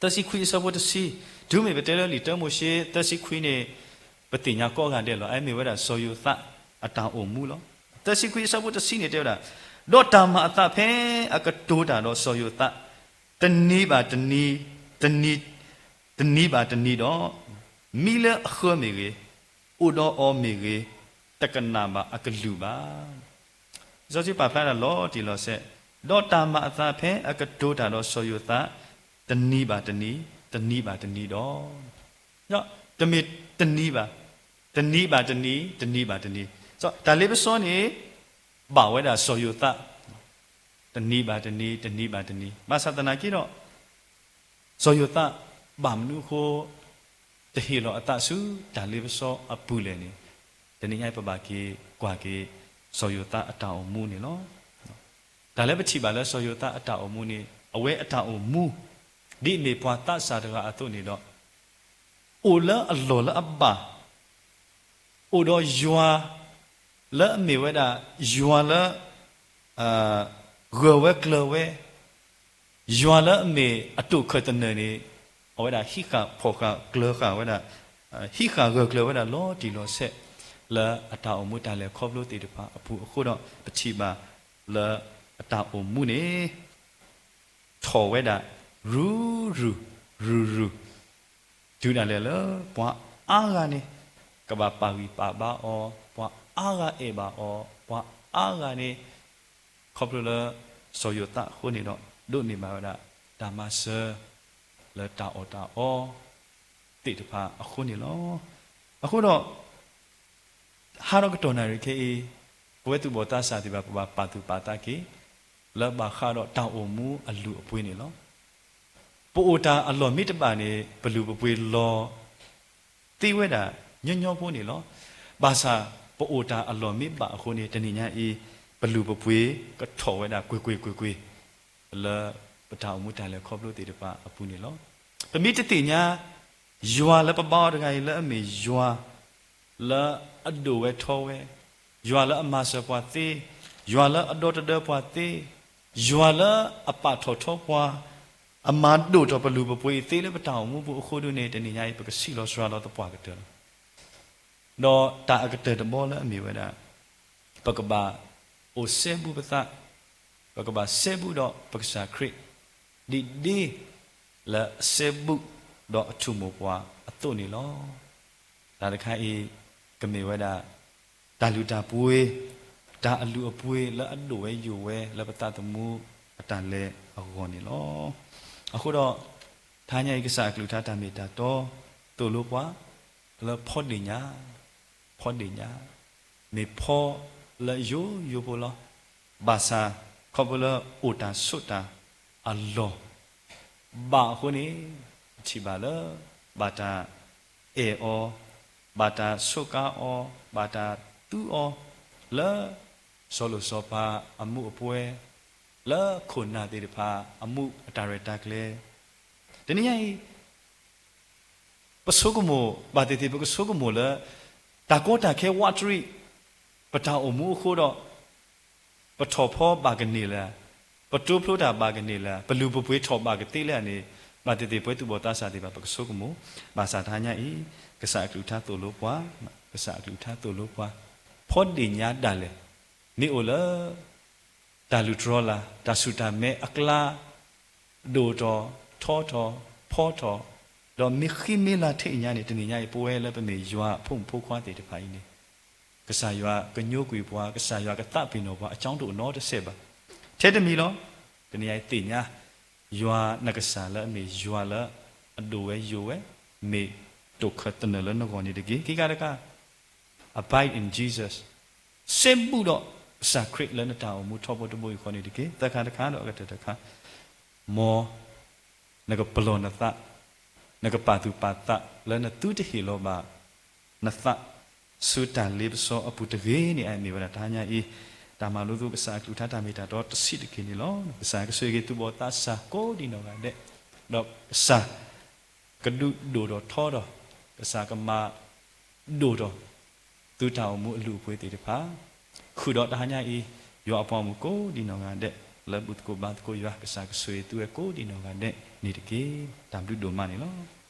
သၢဆံခွံအဆၢဖိတဆံ, တုၤမ့ၢ်ပတဲလၢလံာ်တၢမိၤၡ့သၢဆံခွံန့ၣ် ပသ့ၣ်ညါကိးဂၤဒဲးလီၤ. အမ့ၢ်ဝဲဒၣ်စီၤယိၤသးအတၢ်အိၣ်မူလီၤ. သၢဆံခွံအဆၢဖိတဆံန့ၣ်တဲဝဲဒၣ်, ဒီးတၢ်မၤအသးဖဲအကတိၤတၢ်ဒီးစီၤယိၤသး တနံၤဘၣ်တနံၤ, တနံၤ, တနံၤဘၣ်တနံၤဒီး မံလၢအဃၢမ့ၢ်ဂ့ၤ, အိၣ်ဒီးအီၤမ့ၢ်ဂ့ၤ, တကနၣ်ဘၣ်အကလုၢ်ဘၣ်. လံာ်စီဆှံပာ်ဖျါဒၣ်လီၤတံၢ်လီၤဆဲး, ဒီးတၢ်မၤအသးဖဲအကတိၤတၢ်ဒီးစီၤယိၤသး တနံၤဘၣ်တနံၤ, တနံၤဘၣ်တနံၤဒီး, တမ့ၢ်တနံၤဘၣ်, တနံၤဘၣ်တနံၤ, တနံၤဘၣ်တနံၤ, တၢ်လ့ပစီန့ၣ် ဘၣ်ဝဲဒၣ်စီၤယိၤသး တနံၤဘၣ်တနံၤ, တနံၤဘၣ်တနံၤ, ဘၣ်ဆၣ်သနာ်က့ဒီး စီၤယိၤသး ဘၣ်မနုၤအဃိ တဟ့ၣ်လီၤအသးဆူတၢ်လ့ပစီအပူၤလဲၣ်န့ၣ်, တနံၤညါအံၤပဘၣ်က့ၤကွၢ်က့ၤ စီၤယိၤသးအတၢ်အိၣ်မူန့ၣ်လီၤ. တၢ်လၢပထံၣ်ဘၣ်လၢစီၤယိၤသးအတၢ်အိၣ်မူန့ၣ် အဝဲအတၢ်အိၣ်မူ ဒ်အမ့ၢ်ပှၤသးစၢ်တဂၤအသိးန့ၣ်ဒီး အိၣ်လၢအလီၢ်လၢအဘၣ် အိၣ်ဒီးယွၤလၢအမ့ၢ်ဝဲဒၣ် ယွၤလၢ ဂၢၢ်ဝဲကျၢၤဝဲ, ယွၤလၢအမ့ၢ်အတိာ်ခၢၣ်သနၢၣ်န့ၣ် အဝဲဒၣ်ဟံးဃာ်ဖီၣ်ဃာ်ကျၢၤဃာ်ဝဲဒၣ်, ဟံးဃာ်ဂၢၢ်ကျၢၤဝဲဒၣ်လီၤတံၢ်လီၤဆဲး လၢအတၢ်အိၣ်မူတၢ်လဲၤခီဖျိသ့ၣ်တဖၣ်အပူၤအဃိဒီး ပထံၣ်ဘၣ်လၢအတၢ်အိၣ်မူန့ၣ် ထီၣ်ဝဲဒၣ် ရူၤရူၤ ရူၤရူၤ တုၤဒၣ်လဲာ်လၢ ပှၤအါဂၤန့ၣ် ကဘၣ်ပာ်ဂံၢ်ပာ်ဘါအီၤ, ပှၤအါဂၤအဲၣ်ဘၣ်အီၤ, ပှၤအါဂၤန့ၣ် ခီဖျိလၢ စီၤယိၤသးအဃိန့ၣ်ဒီး ဒိးန့ၢ်ဘၣ်ဝဲဒၣ် တၢ်မၤစၢၤ လၢတၢ်အီၣ်တၢ်အီ သ့ၣ်တဖၣ်အဃိန့ၣ်လီၤ. အဃိဒီး ဟါဒီးကတီၢ်နၣ်ရံၣ်ခဲအံၤ ပဝဲသူၣ်ဘီၣ်သးစၢ်သ့ၣ်တဖၣ် ပဘၣ်ပာ်သူၣ်ပာ်သးက့ၤ လၢဘၣ်ဃးဒီးတၢ်အိၣ်မူအလုၢ်အပှ့ၤန့ၣ်လီၤ. ပအိၣ်တၢ်အလီၢ်မ့ၢ်တဘၣ်န့ၣ် ပလုၢ်ပပှ့ၤလီၤ သ့ဝဲဒၣ်ညီညီဖိန့ၣ်လီၤ. ဘၣ်ဆၣ် ပအိၣ်တၢ်အလီၢ်မ့ၢ်ဘၣ်အဃိန့ၣ် တနံၤညါအံၤ ပလုၢ်ပပှ့ၤကထီၣ်ဝဲဒၣ်ကွ့ၢ်ကွ့ၢ်ကွ့ၢ်ကွ့ၢ် လၢပတၢ်အိၣ်မူတၢ်လဲၤခီဖျိသ့ၣ်တဖၣ်အပူၤန့ၣ်လီၤ. ပမ့ၢ်တသ့ၣ်ညါ ယွၤလၢပဘါအီၤတဂၤအံၤလၢအမ့ၢ်ယွၤ လၢအဒိၣ်ဝဲထီဝဲ, ယွၤလၢအမၤစၢၤပှၤသ့, ယွၤလၢအဒီတဒၢပှၤသ့, ယွၤလၢအပာ်ထီၣ်ထီပှၤ, အမၤဒိၣ်ထီၣ်ပလုၢ်ပပှ့ၤအံၤသ့လၢပတၢ်အိၣ်မူပူၤအဃိဒုန့ၣ် တနံၤညါအံၤ ပကဆံးလီၤစှၤလီၤသပှၢ်ကတၢၢ်လီၤ. ဒီးတၢ်အကတၢၢ်တဘီလၢအမ့ၢ်ဝဲဒၣ် ပကဘၣ်အိၣ်စဲဘူးပသး, ပကဘၣ်စဲဘူးဒီးပကစၢ်ခရံာ် ဒ်ဒ်လၢအစဲဘူးဒီးအထူၣ်မိၢ်ပှၢ်အသိးန့ၣ်လီၤ. တၢ်တခါအံၤ ကမ့ၢ်ဝဲဒၣ် တၢ်လုၢ်တၢ်ပှ့ၤ, တၢ်အလုၢ်အပှ့ၤလၢအဒိၣ်ဝဲယိာ်ဝဲလၢပသးသမူအတၢ်လဲၤအဂီၢ်န့ၣ်လီၤ. အဃိဒီး ထါညါအံၤကစၢ်အကလုၢ်ကထါတၢ်မ့ၢ်တၢ်တီ သိၣ်လိပှၤ လၢဖီဒ့ၣ်ညါ, ဖီဒ့ၣ်ညါ, မ့ၢ်ဖီလၢယိယိဖိလီၤ. ဘၣ်ဆၣ် ခီဖျိလၢအိၣ်တၢ်ဆိးတၢ်အလီၢ် ဘၣ်အဃိန့ၣ် ပထံၣ်ဘၣ်လၢ ဘၣ်တၢ်အဲၣ်အီၤ, ဘၣ်တၢ်ဆိးကါအီၤ, ဘၣ်တၢ်သူအီၤ လၢစီၤလိၣ်စီၤပၤအမူးအပွဲ, လၢခိၣ်နၢ်သ့ၣ်တဖၣ်အမူးအတၢ်ရဲၣ်တၢ်ကျဲၤ, တနံၤညါအံၤ ပဆိကမိၣ်ဘၣ်သ့ၣ်သ့ၣ် ပကဆိကမိၣ်လၢ တၢ်ကီတၢ်ခဲဝးတရံး ပတၢ်အိၣ်မူအဃိဒီး ပထီၣ်ဖီဘၣ်ကန့ၢ်လၢ ပတိဖျိတၢ်ဘၣ်ကန့ၢ်လၢ ပလုၢ်ပပှ့ၤထီၣ်ဘၣ်ကသ့လၢန့ၣ်, ဘၣ်သ့ၣ်သ့ၣ်ပဝဲသူၣ်ဘီၣ်သးစၢ်သ့ၣ်တဖၣ် ပကဆိကမိၣ်, ဘၣ်ဆၣ်တဟါညါအံၤ, ကစၢ်အကလုၢ်ကထါသိၣ်လိပှၤ, ကစၢ်အကလုၢ်ကထါသိၣ်လိပှၤ, ဖီဒ့ၣ်ညါဒၣ်လဲာ်, မ့ၢ်အိၣ်လၢ တၢ်လုၢ်တြီလၢ်, တၢ်ဆူၣ်တၢ်မဲအကျါ, ဒိၣ်ထီၣ်, ထီထီၣ်, ဖီထီၣ်, ဒီးမ့ၢ်ဃံမ့ၢ်လၤထဲအံၤညါန့ၣ်, တနံၤညါအံၤ ပဝဲလၢပမ့ၢ်ယွၤအဖိမုၣ်ဖိခွါသ့ၣ်တဖၣ်အံၤန့ၣ်, ကစၢ်ယွၤကညိကွံာ်ပှၤ, ကစၢ်ယွၤကသးပ့ၤနီၣ်ပှၤ အကြောင်းတအိၣ်နီတစဲးဘၣ်. ထဲတမံၤလီၤ. တနံၤညါအံၤသ့ၣ်ညါ, ယွၤနကစၢ်လၢအမ့ၢ်ယွၤလၢအဒိၣ်ဝဲယိာ်ဝဲ, မ့ၢ်တိာ်ခၢၣ်သနၢၣ်လၢနဂီၢ်န့ၣ်တက့ၢ်. ခံခါတခါ, Abide in Jesus, စ့ဘူးဒီးကစၢ်ခရံာ်လၢနတၢ်အိၣ်မူထီဘိတဘိယူၢ်ဃီန့ၣ်တက့ၢ်. သၢခါတခါဒီးအကတၢၢ်တခါ, မ်နကပလီၢ်နသး, နကပာ်သူၣ်ပာ်သးလၢနသုတဟ့ၣ်လီၤဘၣ် နသးဆူတၢ်လ့ပစီအပူၤတဂ့ၤန့ၣ် အမ့ၢ်ဝဲဒၣ်တဟါညါအံၤ, တၢ်မၤလိသကိးကစၢ်အကလုၢ်ကထါတၢ်မ့ၢ်တၢ်တီတဆံးတက့ၢ်န့ၣ်လီၤ. ကစၢ်ကဆိၣ်ဂ့ၤက့ၤသူၣ်ဘီၣ်သးစၢ်ကိးဒံးနီၢ်ဂၤဒဲး, ဒီးကစၢ်ကဒုးဒိၣ်ထီၣ်ထီဒီး, ကစၢ်ကမၤဒိၣ်ထီၣ် သုတၢ်အိၣ်မူအလုၢ်အပှ့ၤသ့ၣ်တဖၣ်, ဃုာ်ဒီးတဟါညါအံၤ, ယွၤအပှၤမုၣ်ကိးဒံးနီၢ်ဂၤဒဲး, လၢဘူၣ်သကိးဘါသကိးယွၤ, ကစၢ်ကဆိၣ်ဂ့ၤသုဝဲကိးဒံးနီၢ်ဂၤဒဲးန့ၣ်တက့ၢ်. တၢ်ဘျုးဒိၣ်မးန့ၣ်လီၤ.